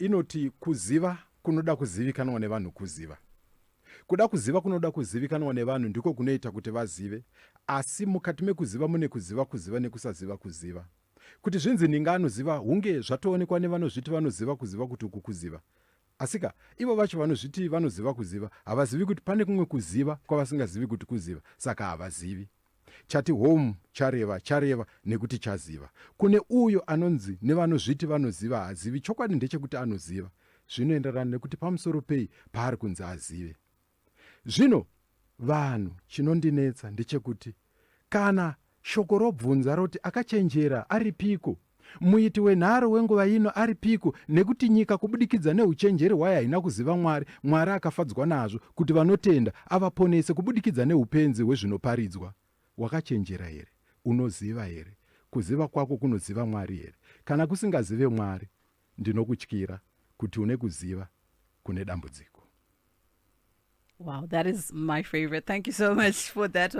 Inoti kuziva kunoda kuzivikanwa nevanhu kuziva. Kuda kuziva kunoda kuzivikanwa nevanhu ndiko kunoita kuti vazive, asi mukati mekuziva mune kuziva kuziva nekusaziva kuziva. Kuti zvinzi ninga anoziva hunge zvatoonekwa nevanozviti vanoziva kuziva kuti uku kuziva. Asika, ivo vacho vanozviti vanoziva kuziva havazivi kuti pane kumwe kuziva kwavasingazivi kuti kuziva, saka havazivi. Chati home chareva chareva nekuti chaziva. Kune uyo anonzi nevanozviti vanoziva haazivi chokwadi ndechekuti anoziva. Zvinoenderana nekuti pamusoro pei paari kunzi azive. Zvino vanhu chinondinetsa ndechekuti kana shoko robvunza roti akachenjera aripiko? Muiti wenharo wenguva ino aripiko? Nekuti nyika kubudikidza neuchenjeri hwayo haina kuziva Mwari, Mwari akafadzwa nazvo kuti vanotenda avaponese kubudikidza neupenzi hwezvinoparidzwa. Wakachenjera here? Unoziva here? Kuziva kwako kunoziva Mwari here? Kana kusingazive Mwari, ndinokutyira kuti une kuziva kune dambudziko. Wow, that is my favorite. Thank you so much for that one.